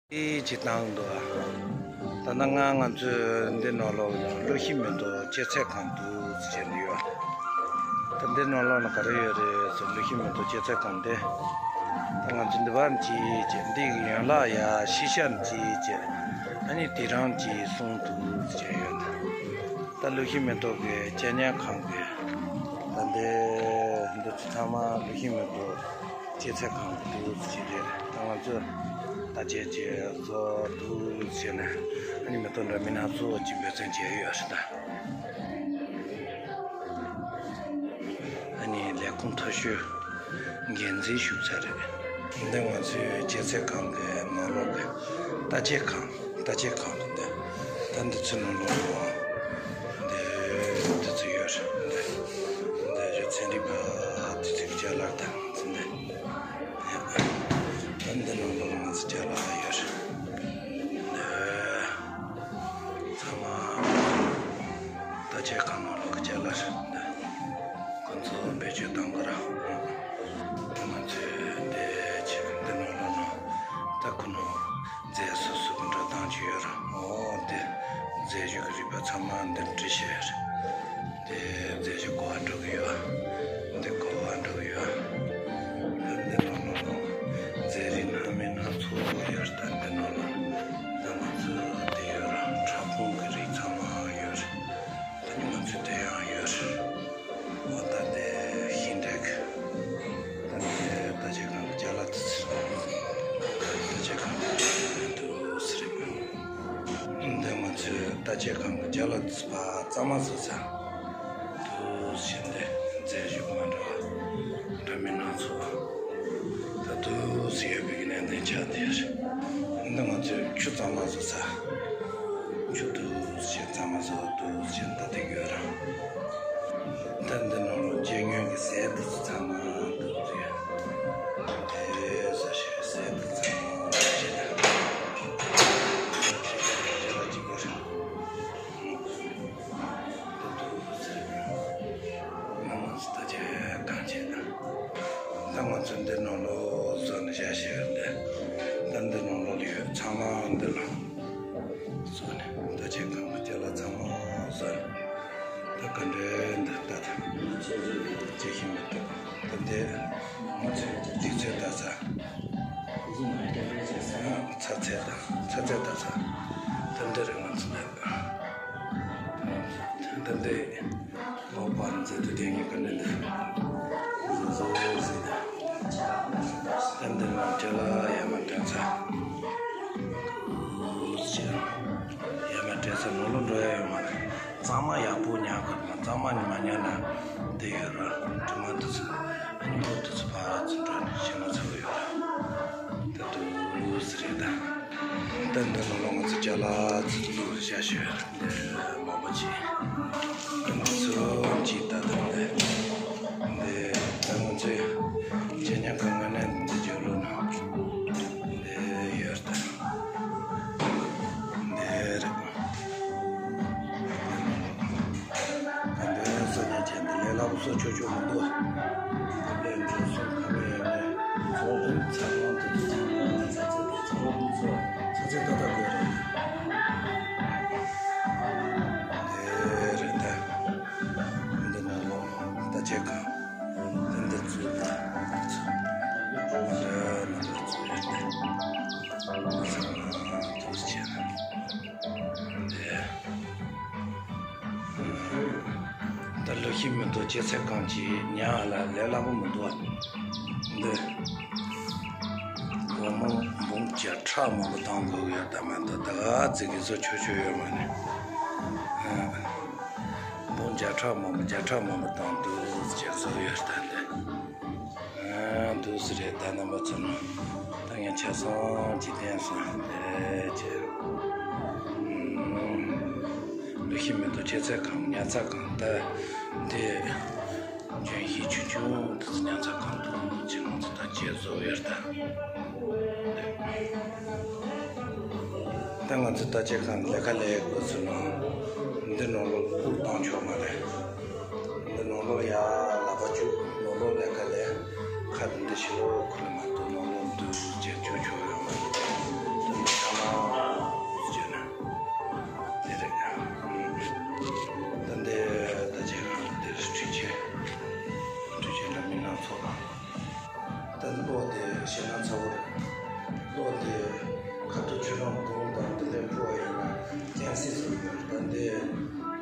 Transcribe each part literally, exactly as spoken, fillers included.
ཅིག་བཏང་འདུག་ད་ནང་ང་ང་ཚོའི་འདི་ནང་ལོགས་ཀླུ་ཤིང་མེ་ཏོག་སྐྱེད་ཚལ་ཁང་འདུག་ཟེར་ནས་ཡོད། ད་འདི་ནང་ལོགས་ན་ག་རེ་ཡོད་རེད་ཟེར། ཀླུ་ཤིང་མེ་ཏོག་སྐྱེད་ཚལ་ཁང་འདི། ད་ང་ཚོ་འདི་བར་གྱིས་བྱས་འདི་ཡན་ལག་ཡ་ཤི་ཤར་གྱིས་བྱས། ཨ་ནི་དེ་རང་གྱིས་གསུངས་འདུག་ཟེར་ཡོད། ད་ཀླུ་ཤིང་མེ་ཏོག་གི་སྐྱེ་ཉལ་ཁང་གི་ད་འདི་འདི་ཚོ་ཚང་མ་ཀླུ་ཤིང་མེ་ཏོག་སྐྱེད་ཚལ་ཁང་གི་འདུག་ཅིག་རེད། ད་ང་ཚོས་བརྟག་དཔྱད་བྱས་བཟོ་འདུག་བྱས་ནས། ཨ་ནི་མེ་ཏོག་འདྲ་མིན་སྣ་ཚོགས་ཀྱི་འབད་བརྩོན་བྱས་ཡོད་རེད་ད། ཨ་ནི་ལས་ཁུངས་མཐོ་ཤོས་འགན་འཛིན་བཞུགས་ས་རེད། འདི་ང་ཚོའི་སྐྱེད་ཚལ་ཁང་གི་ནང་ལོགས་ཀྱི་བརྟག་དཔྱད་ཁང་། བརྟག་དཔྱད་ཁང་རེད་འདི། ད་འདི་ཚོའི་ནང་ལོགས་ལ་འདི་འདི་ཚོ་ཡོད་རེད་འདི། འདི་རེད། ཚན་རིག་པ་དེ་ཚོའི་ཅ་ལག་དང་འདི། ད་འདི་ནང་ལོགས་ལ་ང་ཚོ་ཅ་ལག་ཡོད་རེད་འདི། ཚང་མ་བརྟག་དཔྱད་ཁང་ནང་ལོགས་ཀྱི་ཅ་ལག་རེད་འདི། ཁོ་ཚོ་བེད་སྤྱོད་གཏང་དགོས་ར། ང་ཚོས་འདི་བྱས། འདི་ནང་ལོགས་ན་ད་ཁོ་ནོ་རྫས་སོ་སོ་གི་འགྲོ་སྟངས་ཅིག་ཡོད་ར། འོ་འདི་རྫས་ཆུ་གི་རིགས་པ་ཚང་མ་འདིར་བྲིས་བཞག་ཡོད་རེད། འདི་རྫས་ཆུ་གོ་བ་འགྲོ་གི་ཡོད། འདི་གོ་བ་འགྲོ་གི་ཡོད། འདི་ནང་ལོགས་ན་རྫས་རིགས་སྣ་མིན་སྣ་ཚོགས་ཡོད་རེད། ད་འདི་ནང་ལོགས་ད་ང་ཚོ་འདི་ཡོད་ར། ཕྲ་ཕུང་གི་རིགས་ཚང་མ་ཡོད་རེད། ད་ནི་ང་ཚོ་དེ་ཡང་ཡོད་རེད། འོ་ད་དེ་ཤིང་འབྲས་ཀྱི། ད་ནི་བརྟག་དཔྱད་ཁང་གི་ཅ་ལག་དེ་ཚོ། བརྟག་དཔྱད་ཁང་གི་ཅ་ལག་འདུག་ཟེར་རེད། འདི་ང་ཚོའི་བརྟག་དཔྱད་ཁང་གི་ཅ་ལག་དེ་ཚོ་ཕར་གཙང་མ་བཟོ་ས་འདུག་ཟེར། འདི་རྫས་ཆུ་མ་འདྲ་བ་འདྲ་མིན་སྣ་ཚོགས་ད་འདུག་ཟེར་ཡོད་པའི་གི་གནད་དོན་ཆགས་བསྡད་ཡོད་རེད། འདི་ང་ཚོའི་ཆུ་གཙང་མ་བཟོ་ས། ཆུ་འདུག་ཟེར་གཙང་མ་བཟོ་འདུག་ཟེར་ད་དེ་ཡོད་ར། ད་འདི་ནང་ལོགས་སྐྱེ་དངོས་ཀྱི་ཟས་འདི་ཚོ་ཚང་མ་འདུག་ཟེར། དེ་ཟ་ཞིག་ཟས་འདི་ཚང་མ་ཟ་ཞིག་ད། ཅ་ལག་ཅིག་ཡོད་ར། འདི་འདུག་ཟེར། ང་ང་ཚོ་ད་ཅི་གང་བྱེད་ན། ད་ང་ཚོ་འདི་ནང་ལོགས་བཟོ་ནས་བཞག་བཞག་ཡོད་འདི། ད་འདི་ནང་ལོགས་ལ་ཡོད་ཚང་མ་འདི་ལ་བཟོ་ནས། ད་ཅི་གང་བྱེད་ལ་ཚང་མ་བཟོ་ནས། ད་ག་འདྲའི་འདི་ལྟ་ད་ཅི་ཤེས་མི་ཐུབ། ད་འདི་ང་ཚོའི་སྡིག་ཚོད་ལྟ་ས། ཚ་ཚད་དང་ཚ་ཚད་ལྟ་ས། ད་འདི་རེད་ང་ཚོ་འདི། ད་འདི། ལོག་པར་མཛེས་སྡུག་ལྡན་གྱི་དཀའ་ལས་འདི། བཟོ་བཟོ་ཟེར་ཏེ། ཏན་ཏན་ལ་བྲེལ་ལ་ཡ་མ་དྲན་ཚ། ཡ་མ་དྲན་ཚ་ནོར་ལོ་འགྲོ་ཡ་ཡོད་མ་རེད། གཙང་མ་ཡག་པོ་ཉར་དགོས་མ། གཙང་མ་ཉི་མ་ཉར་ན་འདི་ཡོད་ར། དྲི་མ་འདི་ཚོ་ཨ་ནི་མོ་འདི་ཚོ་ཕར་ཚུར་འགྲོ་ནས་ཤི་ན་ཚ་གི་ཡོད་ར། ད་དུ་ཟེར་རེད་ད། ད་འདི་ནང་ལོགས་ང་ཚོ་ཅ་ལག་ཚོ་བླུགས་བཞག་ཤོད། འདི་མང་པོ་ཅིག་འདི་ཚོ་ཅིག་ད་ད་འདི། འདི་ད་ང་ཚོའི་ཇ་ཉ་གང་ག་ནས་འདི་འཇོག་ལོ་ན། འདི་ཡོད་ད། འདི་རེད། ད་འདི་སོ་ཉ་ཅན་འདི་ལས་སླ་པོ་བཟོ་ཆོག་ཆོག་མི་འདུག་ཨ། ད་ལས་འཇོག་སོང་ཁ་མེད་ཡ་མེད། ཚོགས་འདུ་ཚང་མ་འདུ་འཛོམས་ཚང་མ་ཚ་ཚ་དང་ཚོགས་འདུ་ཚོགས་ཚ་ཚ་ཏག་ཏག་དགོས་རེད། དེ་རེད་ད། འདི་ནང་ལོགས་ད་ཅེ་གང་། འདི་འདི་ཚོ་ད་འདི་ཚོ་འདི་ནང་ལོགས་ཚོ་རེད་དེ། ཚང་མ་འདུ་བྱས་ན་དེ། ད་ལོ་ཤི་མི་འདུག་སྐྱེད་ཚལ་གང་ཅི་ཉག་ལ་ལས་སླ་པོ་མི་འདུག་ཨ། འདི་སྒོར་མོ་འབུམ་བརྒྱ་ཕྲག་མང་པོ་བཏང་དགོས་ཡོད་ད་མ་གཏོགས་ད་ག་ཙིག་གི་བཟོ་ཆོག་ཆོག་ཡོད་མ་རེད། ཨ། འབུམ་བརྒྱ་ཕྲག་མང་པོ་བརྒྱ་ཕྲག་མང་པོ་བཏང་འདུག་ཅེས་བཟོ་ཡོད་ད་འདི། ཨ། འདུག་སེ་རེད་ད་རྣམ་པ་ཚོ་ནང་ད་ངས་ཆ་ཚང་ཅིག་བསྟན་སོང་དེ་ཅེས། ལོ་ཤི་མི་འདུག་སྐྱེད་ཚལ་གང་ཉར་ཚགས་གང་ད་དེ། ལྗོན་ཤིང་ཆུང་ཆུང་དེ་ཚོ་ཉར་ཚགས་གང་འདུག་ཅེས་ང་ཚོ་ད་དཔྱད་བཟོ་ཡོད་ད། ད་ང་ཚོ་ད་ཅེ་གང་ལས་ཀ་ལས་དགོས་ཚུལ་ནང་འདི་ནང་ལོགས་སྤུར་བཏང་ཆོག་མ་རེད། འདི་ནང་ལོགས་ཡ་ལག་པ་བཅུག་ནང་ལོགས་ལས་ཀ་ལས་ཁ་འདི་ཕྱི་ལོགས་ཁུར་མ་གཏོགས་ནང་ལོགས་འདུག་ཅེས་བཅུག་ཆོག་ཡོད་མ་རེད། ཕུ་བ་ཡིན་ན་རྐྱེན་སྲིད་ཚོ་ཡོད། ད་འདི་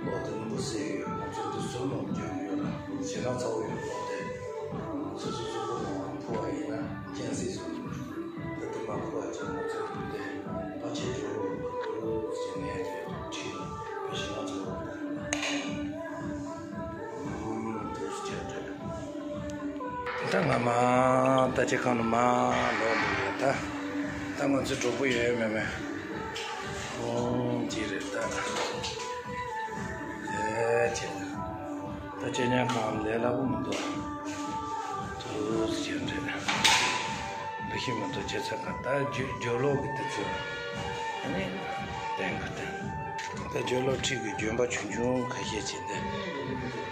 གློག་དེ་ནི་འབུ་སྲིད་ཡོད། ང་ཚོ་འདི་ཟུར་མང་རྒྱབ་ཡོད་ལ་ཞེ་ན་ཚ་བོ་ཡོད། གློག་དེ་སོ་སོ་སོ་སོ་མང་ཕུ་བ་ཡིན་ན་རྐྱེན་སྲིད་ཚོ་ཡོད། ད་དེ་མ་ཕུ་བ་ཅན་ང་ཚོ་འདི་ཕལ་ཆེར་འགྲོ་རོགས་འདུག་ཟེར་ནས་དེ་ཁྲིད་ཞེ་ན་ཚ་བོ་ད། ད་ང་མ་ད་ཅི་གང་ནས་མ་ལོག་འདུག་ཡ། ད་ད་ང་ཚོ་གྲོགས་པོ་ཡོད་མེད་མེད། ཨོང་ཅི་རེད་ད། ཨེ་ཅི། ད་ཅི་ཉན་གང་ལས་སླ་པོ་མི་འདུག་ཐུགས་རྗེ་ཆེ་རེད། འདུ་ཤེས་མི་འདུག་ཅི་ཚ་གང་ད་ཇོ་ཇོ་ལོ་གི་དུས་ཚོད། ཨ་ནི་བསྟན་གི་བསྟན། ད་ཇོ་ལོ་ཁྲིད་གི་ལྗོན་པ་ཆུང་ཆུང་ཁ་ཤས་བྱས་ཏེ།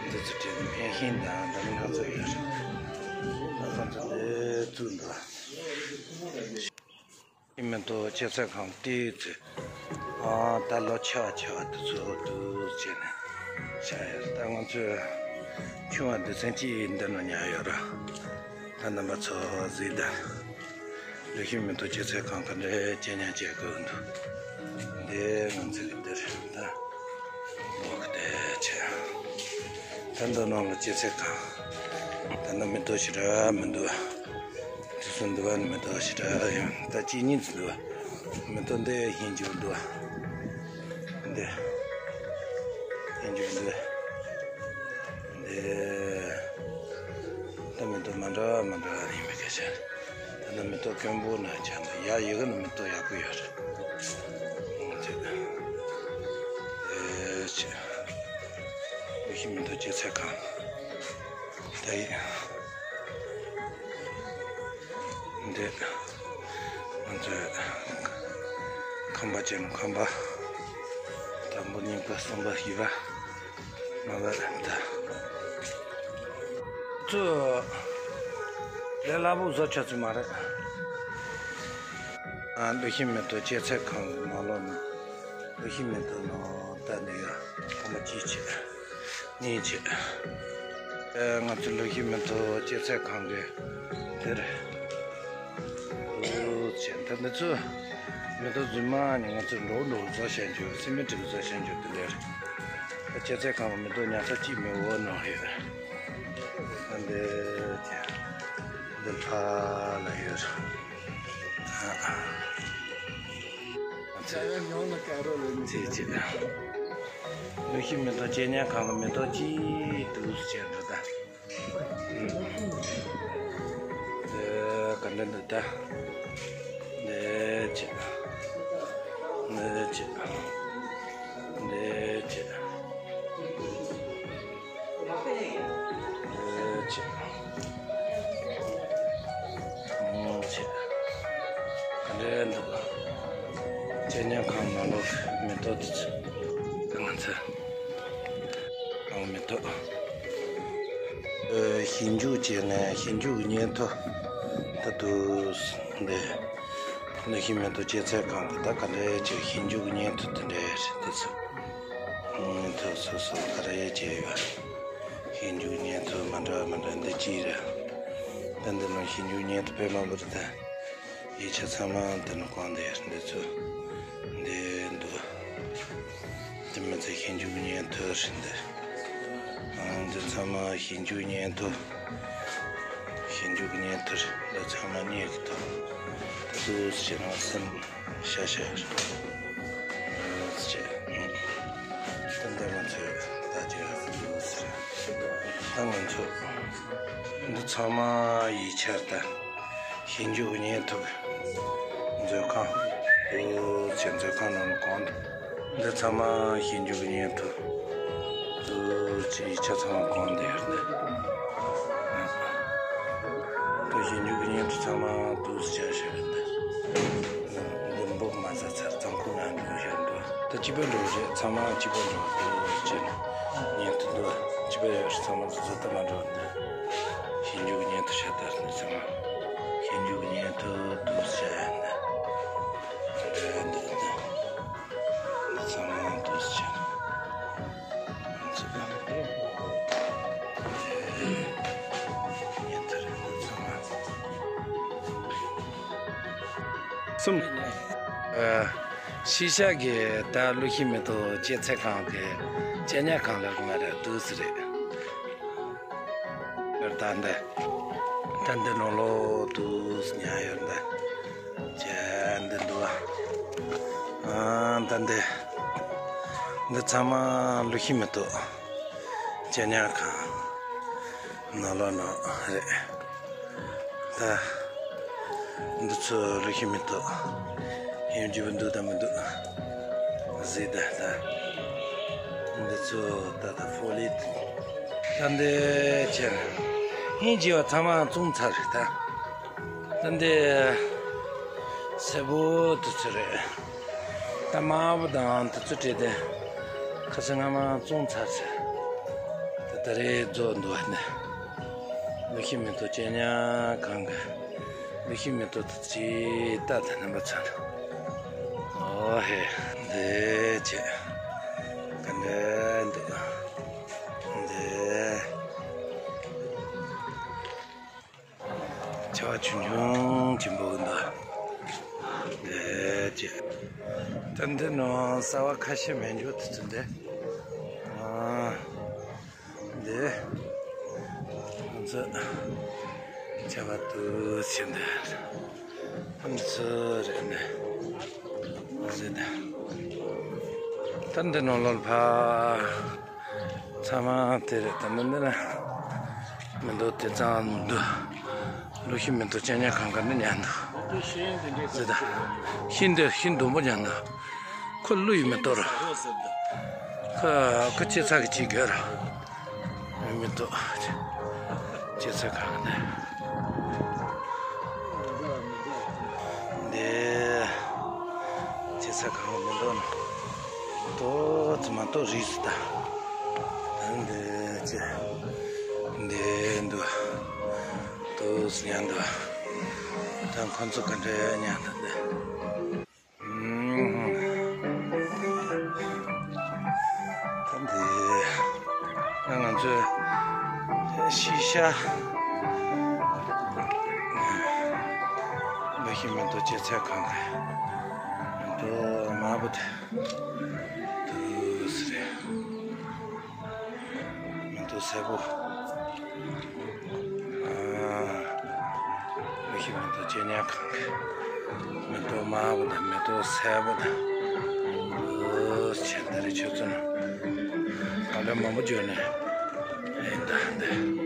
འདི་ཚོ་བྲིས་ནས་ཕན་ཤིང་དང་འདྲ་མི་སྣ་ཚོགས་ཡོད་རེད། ད་ཁོང་ཚོ་འདི་བཙུགས་འདུག་མི་འདུག་ཅི་ཚ་གང་ལྟས་ཚོད། ཨ་ད་ལོ་ཆ་ཆ་དུས་ཚོད་དུ་བྱས་ནས་བྱ་ཡོད། ད་ང་ཚོས་ཆུང་བ་འདི་ཚན་གཅིག་འདི་ནང་ཉར་ཡོད་ར། ད་རྣམ་པ་ཚོ་གཟིགས་དང་། འདུ་ཤེས་མི་འདུག་ཅི་ཚ་གང་ག་འདྲའི་ཅི་ཉན་བྱེད་དགོས་འདུག་འདི་ང་ཚོ་གི་འདིར་ད་ལོག་གི་བསྡད་བྱས། ད་འདི་ནང་ལ་ཅི་ཚ་གང་ད་ནི་མི་འདུག་ཞེ་དྲག་མི་འདུག་དུས་སུ་འདུག་བ་ནི་མི་འདུག་ཞེ་དྲག་ཡང་ད་གཅིག་གཉིས་ཙམ་འདུག་བ། མི་འདུག་འདི་ཧིན་རྒྱུག་འདུག་བ། འདི་ཧིན་རྒྱུག་འདི་འདི་ད་མི་འདུག་མ་འདྲ་མ་འདྲ་ཡིན་པའི་སྐད་ཆ། ད་ནི་མི་འདུག་དཀོན་པོ་ན་ཆ་འདུག་ཡ་ཡི་གེ་ནི་མི་འདུག་ཡག་པོ་ཡོད་རེད། འདི་ཅི་འདུ་ཤེས་མི་འདུག་ཅི་ཚ་གང་། དེ་ཡིན། འདི་ང་ཚོའི་ཁང་པ་ཅན་ཁང་པ། དང་པོ་གཉིས་པ་གསུམ་པ་བཞི་པ་ལྔ་པ་ད། ཚོ་ལས་སླ་པོ་བཟོ་ཆ་ཚུལ་མ་རེད། ཨ་འདུ་ཤེས་མི་འདུག་ཅི་ཚ་གང་གི་ནང་ལོགས་ནས་འདུ་ཤེས་མི་འདུག་ནང་ད་འདི་ཡ་ཁང་པ་གཅིག་བྱས། གཉིས་བྱས། ཨེ་ང་ཚོ་འདུ་ཤེས་མི་འདུག་ཅི་ཚ་གང་གི་དེར། འདུག་བྱས་ད་འདི་ཚོ་མི་འདུག་རྫུན་མ་ནི་ང་ཚོ་འགྲོ་འགྲོ་བཟོ་བྱས་འཇུག་སི་མི་ཊི་བཟོ་བྱས་འཇུག་དེ་འདྲ་རེད། ད་ཅི་ཚ་གང་མི་འདུག་ཉག་ཚ་གཅིག་མི་འོ་ནང་ཡོད། ཨ་འདི་བྱས། འདི་ལྷ་ལ་ཡོད། ཨ་ཨ། ཚེ་ཚེ་ཚེ། འདུ་ཤེས་མི་འདུག་ཅི་ཉན་གང་གི་མི་འདུག་ཅི་འདུག་ཟེར་འགྲོ་ད། ཨ་ག་འདྲ་འདུག་ད། འདི་ཅི། འདི་ཅི། འདི་ཅི། ཨེ་ཅི། ཨེ་ཅི། ག་འདྲ་འདུག་ཅི་ཉན་གང་ནང་ལོགས་མི་འདུག་དུས་ཚོད། ང་ཚོ་གང་མི་འདུག་ཨེ་ཞིབ་འཇུག་བྱས་ནས་ཞིབ་འཇུག་གི་སྙན་ཐོ་ད་དུ་འདི་འདུ་ཤེས་མི་འདུག་ཅི་ཚ་གང་གི་ད་ག་འདྲ་ཅིག་ཞིབ་འཇུག་གི་སྙན་ཐོ་དེ་འདྲ་རེད་དུས་ཚོད། སྙན་ཐོ་སོ་སོ་ག་རེ་བྱས་ཡོད། ཞིབ་འཇུག་སྙན་ཐོ་མ་འདྲ་མ་འདྲ་འདི་གཅིག་རེད། ད་འདི་ནང་ཞིབ་འཇུག་སྙན་ཐོ་དཔེ་མང་པོ་རེད་ད། ཡིག་ཆ་ཚང་མ་འདི་ནང་བཀང་བསྡད་ཡོད་འདི་ཚོ། འདི་འདུག་དེ་མི་ཚད་ཞིབ་འཇུག་སྙན་ཐོ་རེད་འདི། ཨ་འདི་ཚང་མ་ཞིབ་འཇུག་སྙན་ཐོ། ཞིབ་འཇུག་སྙན་ཐོ་རེད་འདི་ཚང་མ་སྙན་གི་ཐོ། ད་དུ་ཞེ་ན་སེམས། ཤ་ཤ་ཡོད། ཅེས། ཏན་ཏན་ང་ཚོས་ད་ཅི་ཡང་ཟེར་ཟེར། ད་ང་ཚོ་འདི་ཚང་མ་ཡིག་ཆར་ད་ཞིབ་འཇུག་སྙན་ཐོ་མཛོད་ཁང་། ཨོ་ཅེ་མཛོད་ཁང་ནང་ལ་གང་འདུག་འདི་ཚང་མ་ཞིབ་འཇུག་སྙན་ཐོ། ཨོ་ཅེ་ཡིག་ཆ་ཚང་མ་གང་འདི་ཡོད་འདི། ད་ཞིབ་འཇུག་སྙན་ཐོ་ཚང་མ་འདུག་ཅེས་བཤད་ཡོད་འདི། འདི་འབུ་མ་ཟ་ཚར་གཙང་ཁུག་ན་འགྲོ་བཞག་འདུག་ད་སྤྱི་པ་འགྲོ་རེད་ཚང་མ་སྤྱི་པ་འགྲོ་འདུག་ཅེས་ནས་སྙན་ཐོ་འདུག་སྤྱི་པ་ཡོད་ཚང་མ་བཟོ་ལྟ་མ་འགྲོ་འདི། ཞིབ་འཇུག་སྙན་ཐོ་བཤད་ལྟར་ནས་ཚང་མ་ཞིབ་འཇུག་སྙན་ཐོ་འདུག་ཅེས་ཡོད་འདི། འདི་འདི་འདི་ཚང་མ་འདུག་ཅེས་ནས་ཚང་མ་སྙན་ཐོ་རེད་འདི་ཚང་མ། གསུམ། ཨ། ཤི་ཤ་གི་ད་ཀླུ་ཤིང་མེ་ཏོག་སྐྱེད་ཚལ་ཁང་གི་གཅེས་ཉར་ཁང་ལ་ང་ར་འདུག་སེ་རེད། ད་འདི་ད་འདི་ནང་ལོགས་འདུག་སེ་ཉར་ཡོད་འདི། ཅེ་འདི་འདུག་ཨ། ད་འདི་འདི་ཚང་མ་ཀླུ་ཤིང་མེ་ཏོག་གཅེས་ཉར་ཁང་ནང་ལོགས་ནང་རེད། ད་འདི་ཚོ་ཀླུ་ཤིང་མེ་ཏོག་ཡོང་རྒྱུ་འདུག་དང་མི་འདུག་གཟིགས་དང་། ད་འདི་ཚོ་ད་ད་ཕོ་ལི་ད་འདི་ཁྱེར་ཧིན་རྗེ་བ་ཚང་མ་བཙོང་ཚར་རེད་ད། ད་འདི་སེར་པོ་དེ་ཚོ་རེད། ད་དམར་པོ་དང་དེ་ཚོ་སྤྲད་དེ་ཁ་སང་སྔ་མ་བཙོང་ཚར་ཚེ། ད་ད་རེས་རྫོགས་འདུག་བ་ནི། ཀླུ་ཤིང་མེ་ཏོག་གཅེས་ཉར་ཁང་གི་ཀླུ་ཤིང་མེ་ཏོག་དེ་ཚོའི་རྟ་དང་རྣམ་པ་ཚོ་རེད། ཨོ་ཧེ། འདི་ཅེ་ག་འདྲ་འདུག་འདི། ཆར་པ་ཆུང་ཆུང་ཅིག་འབབ་ཀྱི་འདུག་འདི་ཅི། ད་འདི་ནང་གསར་པ་ཁ་ཤས་མེད་འཇོག་དུ་ཚུད་འདི། ཨ། འདི། ང་ཚོ་ཆར་པ་དུ་ཕྱིན་འདི། ང་ཚོ་རེད་འདི། ཟེར་འདི། ད་འདི་ནང་ལོགས་ཕ། ཚང་མ་དེ་རེད། ད་ནི་འདི་ན་མེ་ཏོག་དེ་ཙམ་འདུག་ཀླུ་ཤིང་མེ་ཏོག་གཅེས་ཉར་ཁང་ག་འདི་ཉར་འདུག་ཟེར་ད། ཤིང་འདི་ཤིང་སྡོང་པོ་ཉར་འདུག་ཁོ་ཀླུ་ཡི་མེ་ཏོག་ར། ཁོ་ཁོ་སྐྱེ་ཚར་གི་ཅིག་དགོས་ར། མེ་ཏོག་སྐྱེ་ཚར་གང་ནས། འདི་སྐྱེ་ཚར་གང་མེ་ཏོག་ནི། ཏོག་ཙམ་མ་གཏོགས་རིས་སུ་ད། འདི་ཅི། འདི་འདུག་ཏོག་ཙམ་ཉར་འདུག་ད་ཁོ་ཚོ་ག་འདྲ་ཉར་འདུག་འདི། ད་འདི་ང་ཚོའི་ཤི་ཤ་ཀླུ་ཤིང་མེ་ཏོག་སྐྱེ་ཚལ་ཁང་གི་མེ་ཏོག་དམར་པོ་དེ་འདུག་སེ་རེད། མེ་ཏོག་སེར་པོ། ཨ། ཀླུ་ཤིང་མེ་ཏོག་གཅེས་ཉར་ཁང་གི་མེ་ཏོག་དམར་པོ་དང་མེ་ཏོག་སེར་པོ་དང་། ཨོ་ཆེ་འདི་རེད། ཁྱོད་ཚོ་ནི་ག་ལེ་མང་པོ་འབྱོར་ནས་ཨེ་ད་འདི།